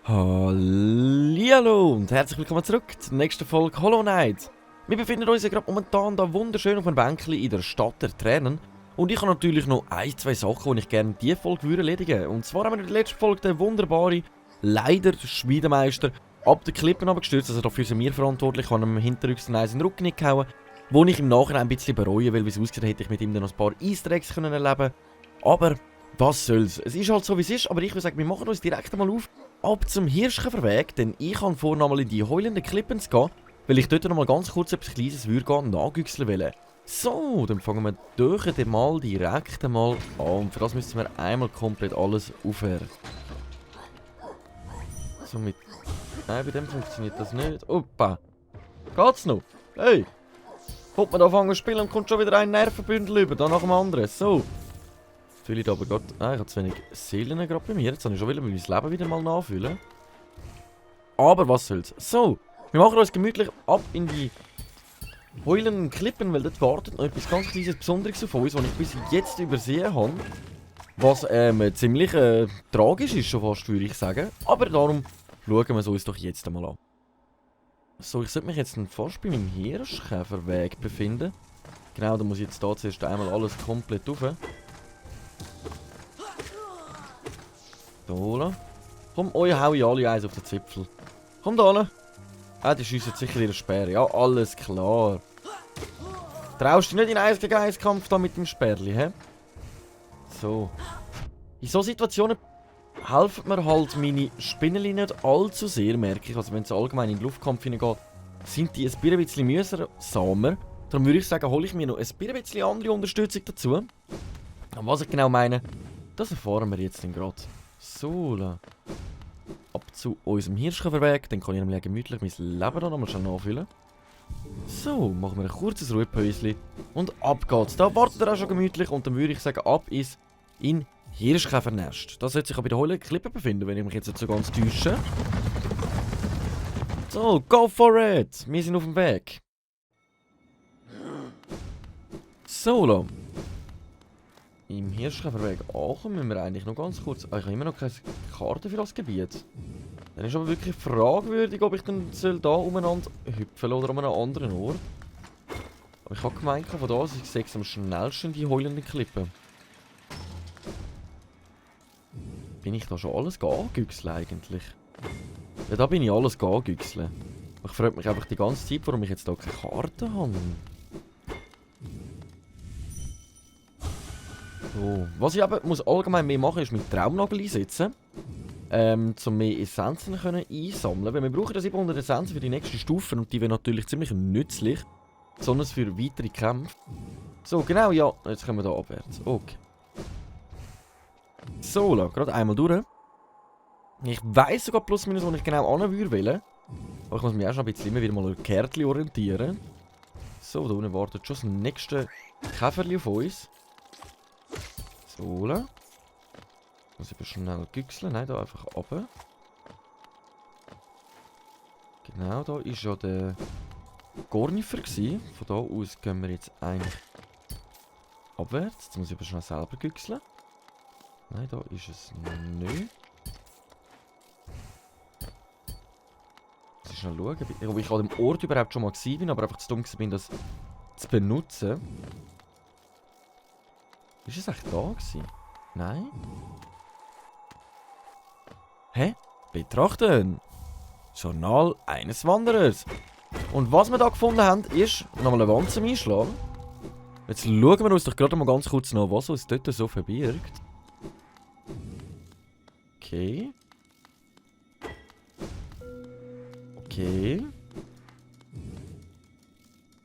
Hallihallo und herzlich willkommen zurück zur nächsten Folge Hollow Knight. Wir befinden uns ja gerade momentan da wunderschön auf einem Bänkchen in der Stadt der Tränen. Und ich habe natürlich noch ein, zwei Sachen, die ich gerne in dieser Folge erledigen würde. Und zwar haben wir in der letzten Folge den wunderbaren, leider Schmiedemeister ab den Klippen abgestürzt. Also dafür sind wir verantwortlich. Ich habe ihm hinterrücks den Eis in den Rücken nicht gehauen. Wo ich im Nachhinein ein bisschen bereue, weil wie es aussieht, hätte ich mit ihm dann noch ein paar Easter Eggs erleben können. Aber was soll's. Es ist halt so wie es ist, aber ich würde sagen, wir machen uns direkt einmal auf ab zum Hirschkäferweg, denn ich habe vor, nochmal in die heulenden Klippen zu gehen, weil ich dort nochmal ganz kurz etwas Kleines nachgüchseln will. So, dann fangen wir durch mal direkt einmal an. Und für das müssen wir einmal komplett alles aufhören. So mit... Nein, bei dem funktioniert das nicht. Opa! Geht's noch? Hey! Kommt man da anfangen zu spielen und kommt schon wieder ein Nervenbündel über, da nach dem anderen. So! Fühle ich da aber gerade... Ah, ich habe zu wenig Seelen gerade bei mir. Jetzt habe ich schon wieder mein Leben wieder mal nachfühlen. Aber was soll's. So, wir machen uns gemütlich ab in die heulenden Klippen, weil dort wartet noch etwas ganz Kleines Besonderes auf uns, was ich bis jetzt übersehen habe. Was ziemlich tragisch ist, schon fast, würde ich sagen. Aber darum schauen wir es uns doch jetzt einmal an. So, ich sollte mich jetzt fast bei meinem Hirschkäferweg befinden. Genau, da muss ich jetzt da zuerst einmal alles komplett rauf. Da. Komm, euch hau ich alle eins auf den Zipfel. Komm da hin. Ah, die schiessen sicher ihre Speer. Ja, alles klar. Traust du nicht in 1 gegen 1 Kampf da mit dem Sperrli, hä? So. In so Situationen helfen mir halt meine Spinneli nicht allzu sehr, merke ich. Also wenn es allgemein in den Luftkampf hineingeht, sind die ein bisschen mühsamer. Darum würde ich sagen, hole ich mir noch ein bisschen andere Unterstützung dazu. Und was ich genau meine, das erfahren wir jetzt gerade. So, ab zu unserem Hirschkäferweg, dann kann ich nämlich gemütlich mein Leben da nochmal schnell nachfüllen. So, machen wir ein kurzes Ruhepäuschen und ab geht's. Da wartet er auch schon gemütlich und dann würde ich sagen, ab ist in Hirschkäfernest. Das sollte sich auch bei der heulenden Klippe befinden, wenn ich mich jetzt nicht so ganz täusche. So, go for it! Wir sind auf dem Weg. So, im Hirschkäferweg ankommen müssen wir eigentlich noch ganz kurz... Ah, ich habe immer noch keine Karte für das Gebiet. Dann ist aber wirklich fragwürdig, ob ich dann da umeinander hüpfen oder an einem anderen Ort. Aber ich habe gemeint, von da aus ich sehe am schnellsten die heulenden Klippen. Bin ich da schon alles angüchseln eigentlich? Ja, da bin ich alles angüchseln. Ich frage mich einfach die ganze Zeit, warum ich jetzt da keine Karte habe. So. Was ich aber muss allgemein mehr machen, ist mit Traumnagel einsetzen. Um mehr Essenzen einsammeln. Weil wir brauchen das 700 Essenzen für die nächsten Stufen und die wären natürlich ziemlich nützlich. Besonders für weitere Kämpfe. So, genau, ja. Jetzt kommen wir da abwärts. Okay. So, gerade einmal durch. Ich weiss sogar plus minus, wo ich genau hin will. Aber ich muss mich auch schon ein bisschen immer wieder mal an Kärtchen orientieren. So, da unten wartet schon das nächste Käferli auf uns. So, muss ich schnell güchseln. Nein, da einfach runter. Genau, da war ja der Gornifer gewesen. Von da aus gehen wir jetzt eigentlich abwärts. Jetzt muss ich aber schnell selber güchseln. Nein, da ist es nicht. Muss ich schnell schauen, ob ich an dem Ort überhaupt schon mal gewesen bin, aber einfach zu dumm bin, das zu benutzen. Ist es echt da gewesen? Nein? Hä? Betrachten! Journal eines Wanderers. Und was wir da gefunden haben, ist nochmal eine Wand zum Einschlagen. Jetzt schauen wir uns doch gerade mal ganz kurz nach, was uns dort so verbirgt. Okay. Okay.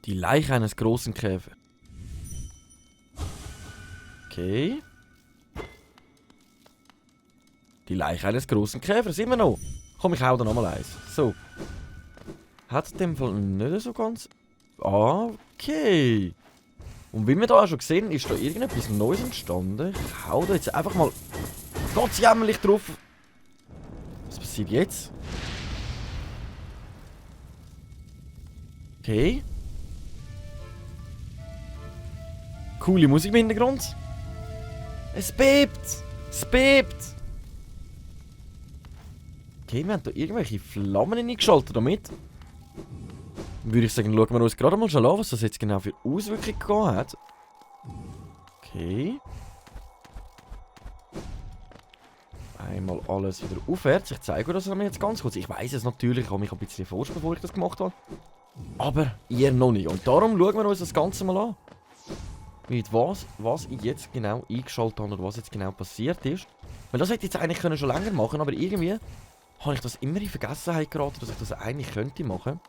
Die Leiche eines großen Käfers. Okay. Die Leiche eines großen Käfers, immer noch. Komm, ich hau da nochmal eins. So. Hat in dem Fall nicht so ganz... Okay. Und wie wir da auch schon gesehen, ist da irgendetwas Neues entstanden. Ich hau da jetzt einfach mal ganz jämmerlich drauf. Was passiert jetzt? Okay. Coole Musik im Hintergrund. Es bebt! Es bebt! Okay, wir haben da irgendwelche Flammen eingeschaltet damit. Dann würde ich sagen, schauen wir uns gerade mal schon an, was das jetzt genau für Auswirkungen gehabt hat. Okay. Einmal alles wieder aufwärts. Ich zeige euch das mir jetzt ganz kurz. Ich weiss es natürlich, ich habe mich ein bisschen forscht, bevor ich das gemacht habe. Aber ihr noch nicht. Und darum schauen wir uns das Ganze mal an. Mit was ich jetzt genau eingeschaltet habe oder was jetzt genau passiert ist. Weil das hätte ich jetzt eigentlich schon länger machen können, aber irgendwie habe ich das immer in Vergessenheit geraten, dass ich das eigentlich könnte machen.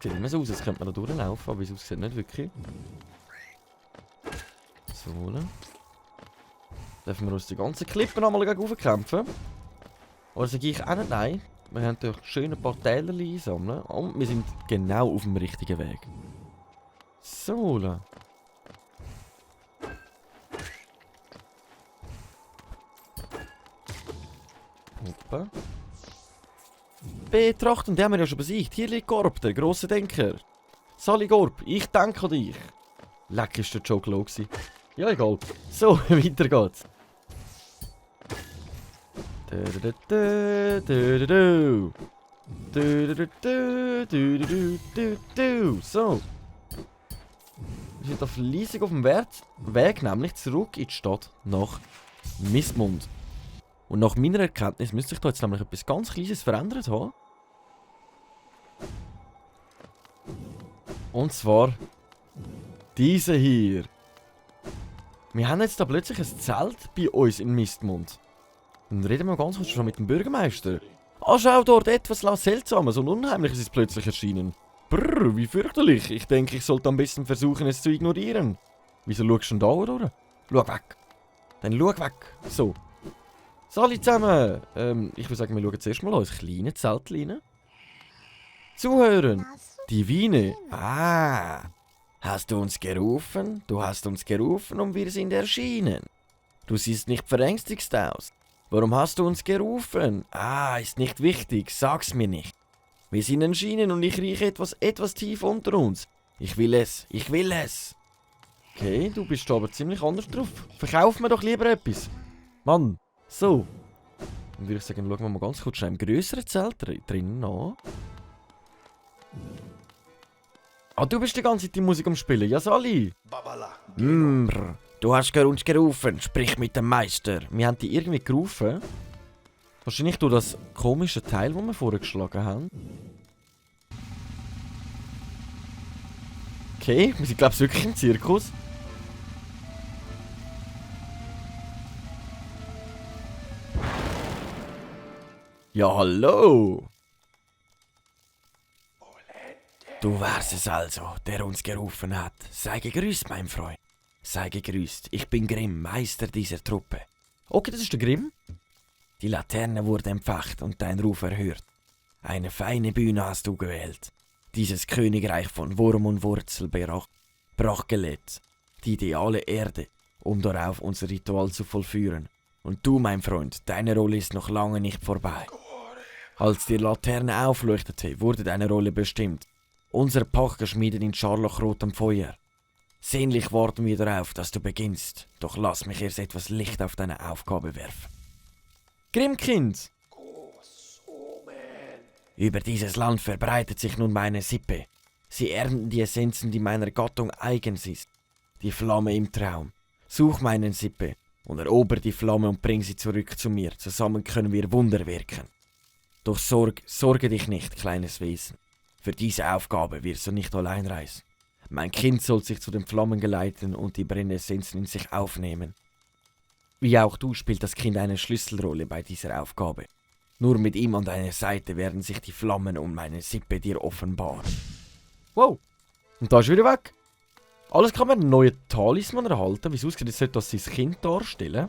Sieht immer so aus, als könnte man da durchlaufen, aber es aussieht nicht wirklich. So, ne? Dürfen wir uns die ganzen Klippen einmal gegen raufkämpfen? Oder sage ich auch nicht nein? Wir haben durch schöne paar Täler einsammeln und wir sind genau auf dem richtigen Weg. So, ne? Hoppa. Betrachten, den haben wir ja schon besiegt. Hier liegt Gorb, der grosse Denker. Sali Gorb, ich denke an dich. Leck, ist der Joke low gewesen. Ja, egal. So, weiter geht's. So. Wir sind auf Liesung auf dem Weg, nämlich zurück in die Stadt nach Mistmund. Und nach meiner Erkenntnis müsste sich da jetzt nämlich etwas ganz Kleines verändert haben. Und zwar diese hier. Wir haben jetzt da plötzlich ein Zelt bei uns in Mistmund. Dann reden wir ganz kurz schon mit dem Bürgermeister. Ah, schau dort, etwas Seltsames und Unheimliches ist plötzlich erschienen. Brrr, wie fürchterlich. Ich denke, ich sollte am besten versuchen, es zu ignorieren. Wieso schaust du denn da oder? Schau weg. Dann schau weg. So. Alle zusammen. Ich würde sagen, wir schauen zuerst mal an das kleine Zelt rein. Zuhören. Die Wiene. Ah. Hast du uns gerufen? Du hast uns gerufen und wir sind erschienen. Du siehst nicht verängstigt aus. Warum hast du uns gerufen? Ah, ist nicht wichtig. Sag's mir nicht. Wir sind erschienen und ich rieche etwas tief unter uns. Ich will es. Ich will es. Okay, du bist aber ziemlich anders drauf. Verkauf mir doch lieber etwas. Mann. So. Dann würde ich sagen, schauen wir mal ganz kurz im grösseren Zelt drinnen an. Ah, du bist die ganze Zeit die Musik am Spielen. Ja, Sali. Du hast uns gerufen. Sprich mit dem Meister. Wir haben die irgendwie gerufen. Wahrscheinlich durch das komische Teil, das wir vorher geschlagen haben. Okay, wir sind glaube ich wirklich im Zirkus. Ja, hallo! Du wärst es also, der uns gerufen hat. Sei gegrüßt, mein Freund. Sei gegrüßt. Ich bin Grimm, Meister dieser Truppe. Okay, das ist der Grimm. Die Laterne wurde empfacht und dein Ruf erhört. Eine feine Bühne hast du gewählt. Dieses Königreich von Wurm und Wurzel brachgelegt. Die ideale Erde, um darauf unser Ritual zu vollführen. Und du, mein Freund, deine Rolle ist noch lange nicht vorbei. Als die Laterne aufleuchtete, wurde deine Rolle bestimmt. Unser Pach geschmiedet in scharlachrotem Feuer. Sehnlich warten wir darauf, dass du beginnst. Doch lass mich erst etwas Licht auf deine Aufgabe werfen. Grimmkind! Über dieses Land verbreitet sich nun meine Sippe. Sie ernten die Essenzen, die meiner Gattung eigen ist. Die Flamme im Traum. Such meinen Sippe und erober die Flamme und bring sie zurück zu mir. Zusammen können wir Wunder wirken. Doch sorge dich nicht, kleines Wesen. Für diese Aufgabe wirst du nicht allein reisen. Mein Kind soll sich zu den Flammen geleiten und die Brennessenzen in sich aufnehmen. Wie auch du spielt das Kind eine Schlüsselrolle bei dieser Aufgabe. Nur mit ihm an deiner Seite werden sich die Flammen und meine Sippe dir offenbaren. Wow, und da ist wieder weg. Alles kann man einen neuen Talisman erhalten, wie es aussieht, sollte das sein Kind darstellen.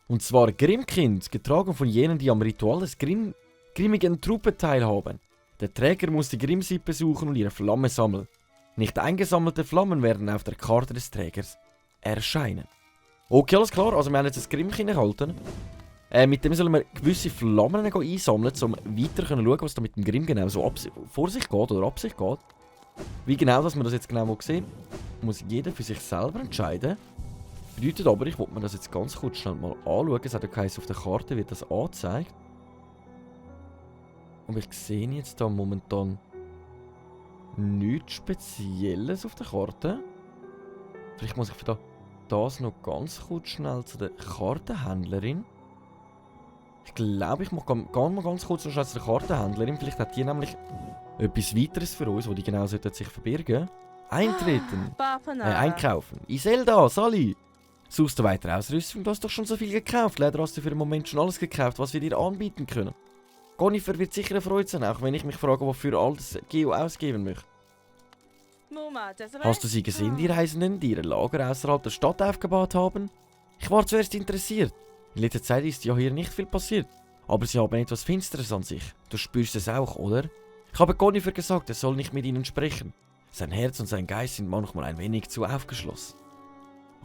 Und zwar Grimmkind, getragen von jenen, die am Ritual des grimmigen Truppe teilhaben. Der Träger muss die Grimmsippe suchen und ihre Flamme sammeln. Nicht eingesammelte Flammen werden auf der Karte des Trägers erscheinen. Okay, alles klar, also wir haben jetzt das Grimmkind erhalten. Mit dem sollen wir gewisse Flammen einsammeln, um weiter zu schauen, was da mit dem Grimm genau so vor sich geht oder ab sich geht. Wie genau, dass wir das jetzt genau sehen. muss jeder für sich selber entscheiden. Bedeutet aber, ich wollte mir das jetzt ganz kurz schnell mal anschauen. Es hat ja geheißen, auf der Karte wird das angezeigt. Und ich sehe jetzt da momentan nichts Spezielles auf der Karte. Vielleicht muss ich für das noch ganz kurz schnell zu der Kartenhändlerin. Ich glaube, ich gehe mal ganz kurz noch schnell zu der Kartenhändlerin. Vielleicht hat die nämlich etwas weiteres für uns, wo die genau sich verbirgen. Eintreten. Einkaufen. Iselda, Sally. Suchst du weitere Ausrüstung? Du hast doch schon so viel gekauft. Leider hast du für den Moment schon alles gekauft, was wir dir anbieten können. Gonnifer wird sicher erfreut sein, auch wenn ich mich frage, wofür all das Geo ausgeben möchte. Hast du sie gesehen, die Reisenden, die ihre Lager außerhalb der Stadt aufgebaut haben? Ich war zuerst interessiert. In letzter Zeit ist ja hier nicht viel passiert. Aber sie haben etwas Finsteres an sich. Du spürst es auch, oder? Ich habe Gonnifer gesagt, er soll nicht mit ihnen sprechen. Sein Herz und sein Geist sind manchmal ein wenig zu aufgeschlossen.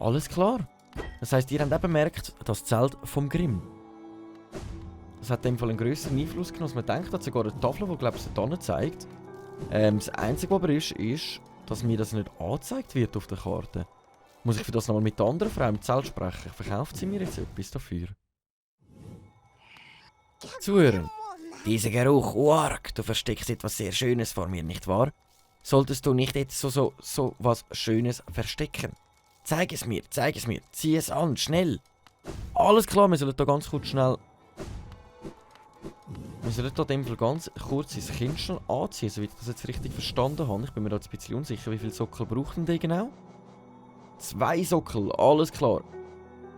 Alles klar. Das heisst, ihr habt eben bemerkt, das Zelt vom Grimm. Das hat in dem Fall einen grösseren Einfluss genommen, als man denkt. Hat sogar eine Tafel, die, glaube ich, so zeigt. Das Einzige, was aber ist, dass mir das nicht angezeigt wird auf der Karte. Muss ich für das nochmal mit der anderen Frau im Zelt sprechen? Verkauft sie mir jetzt etwas dafür? Zuhören. Dieser Geruch, Warg, du versteckst etwas sehr Schönes vor mir, nicht wahr? Solltest du nicht jetzt so was Schönes verstecken? Zeig es mir, zieh es an, schnell. Alles klar, wir sollen da ganz kurz schnell... Wir sollen da in dem Fall ganz kurz ins Kind schnell anziehen, soweit ich das jetzt richtig verstanden habe. Ich bin mir da jetzt ein bisschen unsicher, wie viele Sockel brauchen die genau? 2 Sockel, alles klar.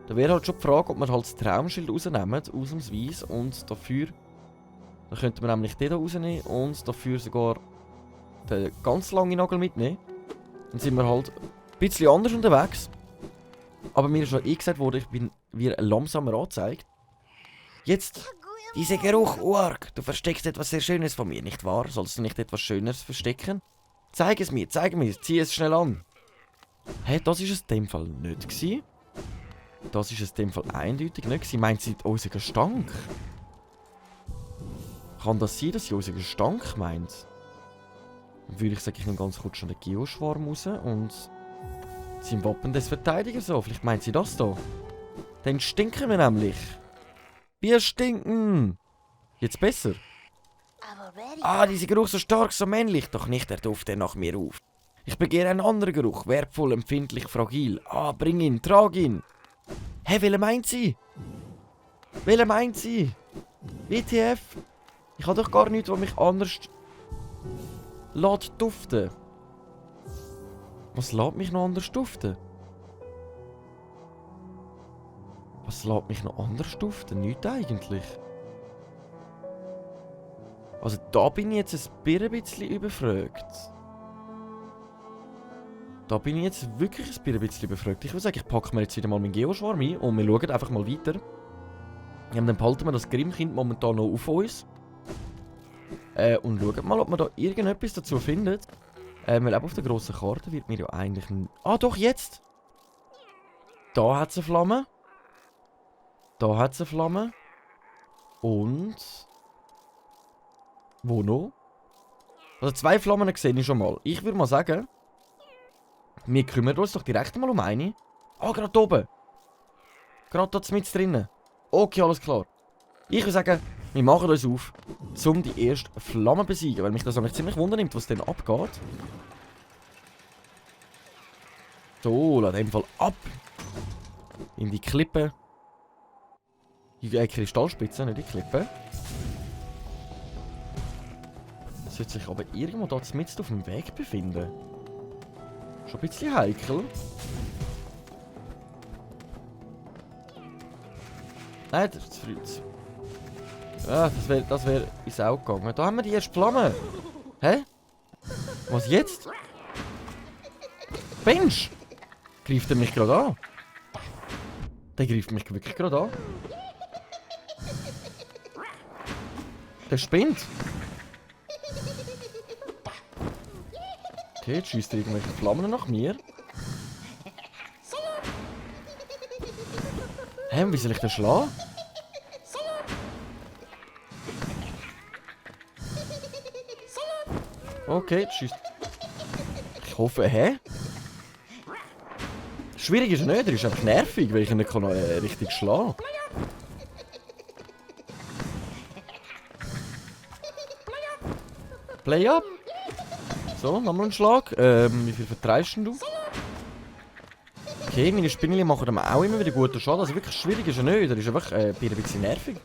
Da wäre halt schon die Frage, ob wir halt das Traumschild rausnehmen, ausnahmsweise, und dafür... Dann könnten wir nämlich den hier rausnehmen und dafür sogar den ganz langen Nagel mitnehmen. Dann sind wir halt ein bisschen anders unterwegs. Aber mir ist schon gesagt worden, ich bin wie langsamer angezeigt. Jetzt, dieser Geruch, Warg, du versteckst etwas sehr Schönes von mir, nicht wahr? Sollst du nicht etwas Schöneres verstecken? Zeig es mir, zieh es schnell an. Hä, das war es in dem Fall nicht gewesen. Das war es in dem Fall eindeutig nicht gewesen. Meint sie unseren Gestank? Kann das sein, dass sie unseren Gestank meint? Dann würde ich sagen, ich nehme ganz kurz schon den Geoschwarm raus und sein Wappen des Verteidigers so. Vielleicht meint sie das da. Dann stinken wir nämlich. Wir stinken! Jetzt besser. Ah, dieser Geruch so stark, so männlich. Doch nicht der Duft, der nach mir ruft. Ich begehre einen anderen Geruch. Wertvoll, empfindlich, fragil. Ah, bring ihn, trag ihn. Hä, welcher meint sie? Welcher meint sie? WTF? Ich habe doch gar nichts, was mich anders lässt duften. Was lässt mich noch anders duften? Was lässt mich noch anders duften? Nichts eigentlich. Also da bin ich jetzt ein bisschen überfragt. Da bin ich jetzt wirklich ein bisschen überfragt. Ich würde sagen, ich packe mir jetzt wieder mal meinen Geoschwarm ein und wir schauen einfach mal weiter. Dann behalten wir das Grimmkind momentan noch auf uns. Und schauen mal, ob man da irgendetwas dazu findet. Weil eben auf der grossen Karte wird mir ja eigentlich... Ah, doch, jetzt! Da hat es eine Flamme. Da hat es eine Flamme. Und... Wo noch? Also 2 Flammen sehe ich schon mal. Ich würde mal sagen... Wir kümmern uns doch direkt mal um eine. Ah, gerade oben. Gerade dort mit drinnen. Okay, alles klar. Ich würde sagen, wir machen uns auf, um die erste Flamme zu besiegen, weil mich das eigentlich ziemlich wundernimmt, was denn abgeht. So, lass den Fall ab. In die Klippe. Die Kristallspitze, nicht die Klippe. Das sollte sich aber irgendwo dort mitten auf dem Weg befinden. Schon ein bisschen heikel. Nein, das ist zu früh. Ja, das wär ins Auge gegangen. Da haben wir die erste Flamme. Hä? Was jetzt? Mensch! Greift er mich gerade an? Der greift mich wirklich gerade an. Der spinnt. Okay, jetzt schießt er irgendwelche Flammen nach mir. Hä, wie soll ich den schlagen? Okay, jetzt schießt... Ich hoffe, hä? Schwierig ist er nicht, er ist einfach nervig, weil ich ihn nicht kann, richtig schlagen kann. Play up. So, nochmal einen Schlag. Wie viel vertreibst du? Okay, meine Spinneli machen dann auch immer wieder guten Schaden. Also wirklich schwierig ist er nicht, er ist einfach ein bisschen nervig.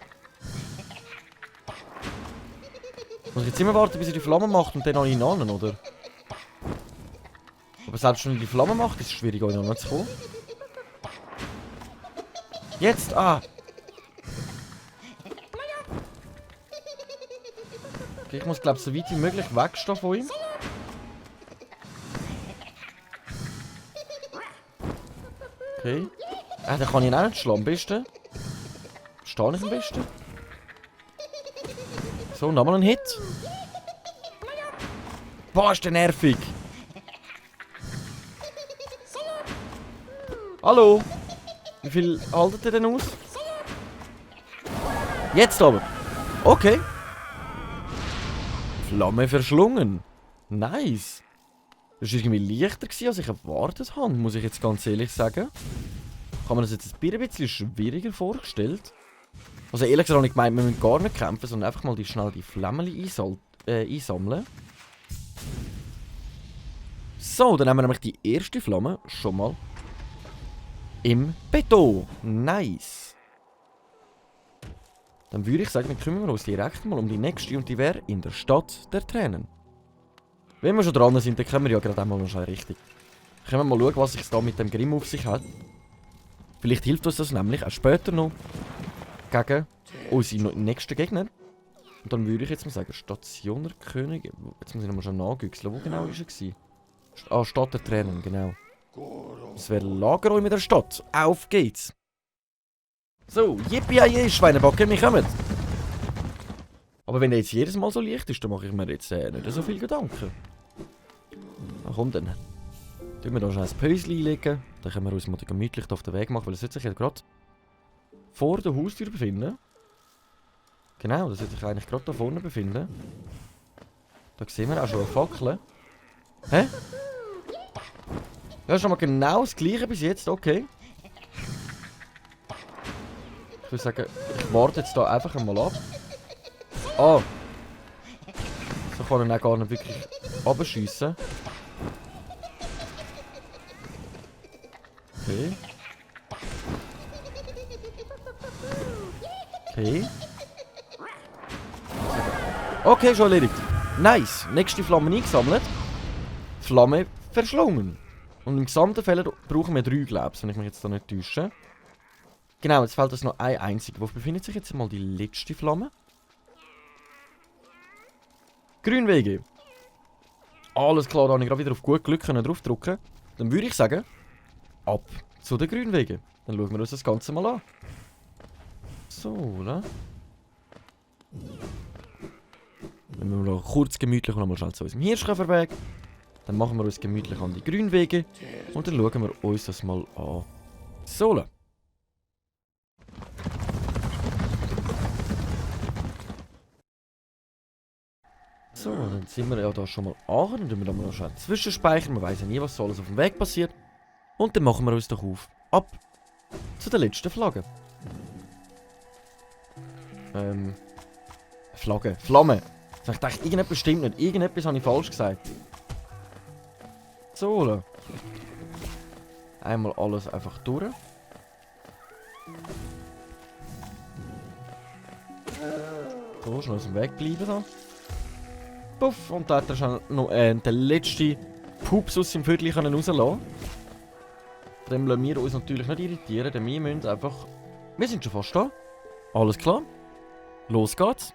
Muss ich jetzt immer warten, bis er die Flamme macht und dann an ihn an, oder? Aber selbst wenn er die Flamme macht, ist es schwierig, an ihn zu kommen. Jetzt! Ah! Okay, ich muss, glaube ich, so weit wie möglich wegstehen von ihm. Okay. Dann kann ich ihn auch nicht schlagen. Am besten. Stehe ich am besten. So, nochmal ein Hit. Boah, ist der nervig. Hallo? Wie viel haltet ihr denn aus? Jetzt aber. Okay. Flamme verschlungen. Nice. Das war irgendwie leichter, als ich erwartet habe, muss ich jetzt ganz ehrlich sagen. Ich habe mir das jetzt ein bisschen schwieriger vorgestellt. Also ehrlich gesagt habe ich gemeint, wir müssen gar nicht kämpfen, sondern einfach mal schnell die Flammen einsammeln. So, dann haben wir nämlich die erste Flamme schon mal im Beton. Nice. Dann würde ich sagen, dann kümmern wir uns direkt mal um die nächste und die wäre in der Stadt der Tränen. Wenn wir schon dran sind, dann können wir ja gerade einmal noch schnell richtig. Können wir mal schauen, was sich da mit dem Grimm auf sich hat. Vielleicht hilft uns das nämlich auch später noch gegen unsere nächsten Gegner. Und dann würde ich jetzt mal sagen, Station der Könige. Jetzt muss ich nochmal schon nachgüchseln. Wo genau war er? Ah, Stadt der Tränen, genau. Das wäre Lagerräume der Stadt. Auf geht's! So, yippie Schweinebacken, wir kommen! Aber wenn der jetzt jedes Mal so leicht ist, dann mache ich mir jetzt nicht so viel Gedanken. Na komm dann. Tun wir da schnell ein Päuschen einlegen. Dann können wir uns mal gemütlich auf den Weg machen, weil es sich ja gerade vor der Haustür befinden. Genau, das sollte sich eigentlich gerade da vorne befinden. Da sehen wir auch schon eine Fackel. Hä? Ja, schon mal genau das gleiche bis jetzt, okay. Ich würde sagen, ich warte jetzt da einfach einmal ab. Ah! So kann er auch gar nicht wirklich runterschiessen. Okay. Okay. Okay, schon erledigt. Nice. Nächste Flamme eingesammelt. Flamme verschlungen. Und im gesamten Fall brauchen wir 3, glaube ich, wenn ich mich jetzt da nicht täusche. Genau, jetzt fehlt uns noch eine einzige. Wo befindet sich jetzt mal die letzte Flamme? Grünwege. Alles klar, da habe ich gerade wieder auf gut Glück draufdrücken. Dann würde ich sagen, ab zu den Grünwegen. Dann schauen wir uns das Ganze mal an. So, oder? Wenn wir noch kurz gemütlich noch mal schnell zu unserem Hirschkäferweg. Dann machen wir uns gemütlich an die Grünwege. Und dann schauen wir uns das mal an. So. So, dann sind wir ja da schon mal an. Dann tun wir da mal noch schnell zwischenspeichern. Man weiß ja nie, was so alles auf dem Weg passiert. Und dann machen wir uns doch auf. Ab zu der letzten Flagge. Flagge. Flamme. Ich dachte, irgendetwas stimmt nicht. Irgendetwas habe ich falsch gesagt. So. Einmal alles einfach durch. So, schnell aus dem Weg bleiben da. Puff. Und da hat er schon noch den letzten Pups aus dem Viertel rauslassen. Von dem lassen wir uns natürlich nicht irritieren, denn wir müssen einfach... Wir sind schon fast da. Alles klar. Los geht's.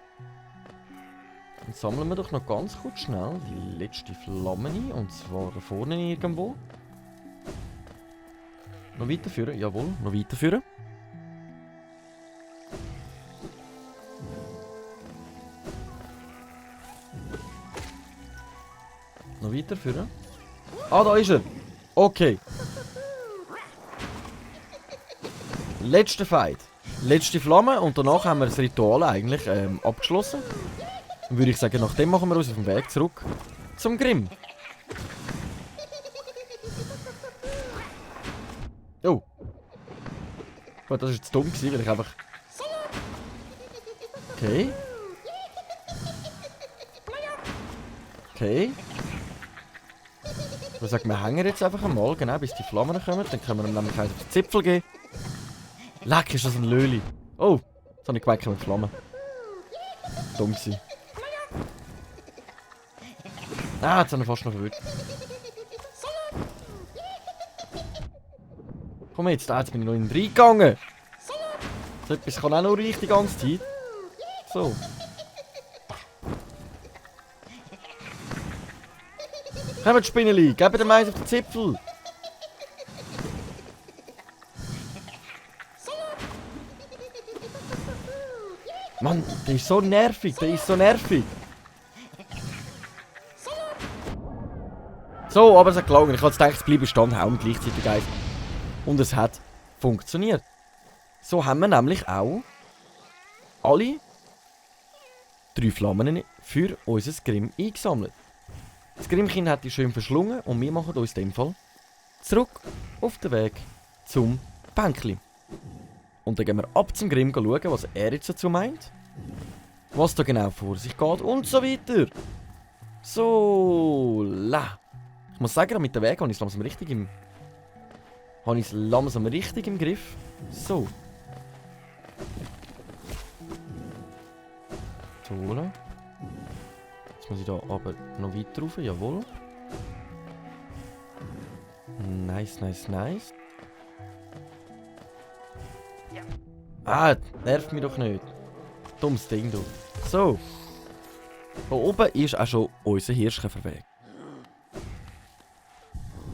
Dann sammeln wir doch noch ganz kurz schnell die letzte Flamme ein. Und zwar da vorne irgendwo. Noch weiterführen? Jawohl, noch weiterführen. Noch weiterführen. Ah, da ist er. Okay. Letzter Fight. Letzte Flamme und danach haben wir das Ritual eigentlich abgeschlossen. Dann würde ich sagen, nachdem machen wir uns auf den Weg zurück zum Grimm. Gut, das war jetzt dumm, weil ich einfach... Okay. Okay. Ich würde sagen, wir hängen jetzt einfach einmal, genau, bis die Flammen kommen. Dann können wir ihm nämlich eins auf den Zipfel geben. Leck, ist das ein Löli. Oh, jetzt habe ich gemerkt mit Flammen. Dumm gewesen. Ah, jetzt haben wir fast noch verwirrt. Komm jetzt, jetzt bin ich noch in den reingegangen. So etwas kann auch noch reichen die ganze Zeit. So. Kommt, Spinneli, gebt dem eins auf den Zipfel. Mann, der ist so nervig, der ist so nervig. So, aber es hat gelangt. Ich habe jetzt gedacht, es bleibt standhauen gleichzeitig eins. Und es hat funktioniert. So haben wir nämlich auch alle 3 Flammen für unser Grimm eingesammelt. Das Grimmkind hat die schön verschlungen und wir machen uns in dem Fall zurück auf den Weg zum Bänkli. Und dann gehen wir ab zum Grimm schauen, was er jetzt dazu meint. Was da genau vor sich geht und so weiter. So, la. Ich muss sagen, mit dem Weg habe ich es langsam richtig im Griff. So. So, la. Jetzt muss ich da aber noch weiter rauf, jawohl. Nice, nice, nice. Ah, nervt mich doch nicht. Dummes Ding, du. So. Da oben ist auch schon unser Hirschkäferweg.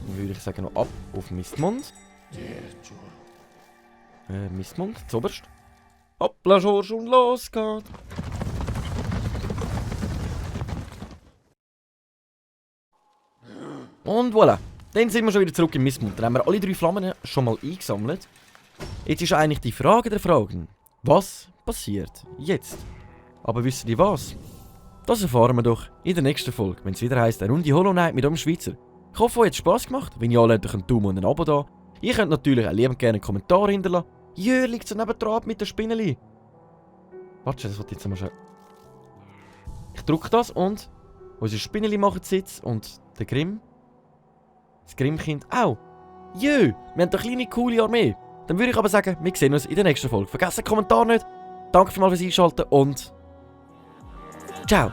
Dann würde ich sagen, noch ab auf Mistmund. Mistmund, zuoberst. Hoppla, Schorsch und los geht. Und voilà. Dann sind wir schon wieder zurück im Mistmund. Dann haben wir alle 3 Flammen schon mal eingesammelt. Jetzt ist eigentlich die Frage der Fragen. Was passiert jetzt? Aber wisst ihr was? Das erfahren wir doch in der nächsten Folge, wenn es wieder heisst, eine Runde Hollow Knight mit dem Schweizer. Ich hoffe, euch hat es Spass gemacht. Wenn ja, lasst euch einen Daumen und ein Abo da. Ihr könnt natürlich auch liebend gerne einen Kommentar hinterlassen. Jö, liegt so nebendran mit der Spinneli. Warte, das wird jetzt mal schön. Ich drücke das und unsere Spinneli machen Sitz und der Grimm. Das Grimmkind auch. Jö, wir haben eine kleine coole Armee. Dann würde ich aber sagen, wir sehen uns in der nächsten Folge. Vergesst den Kommentar nicht. Danke fürs Einschalten und ciao.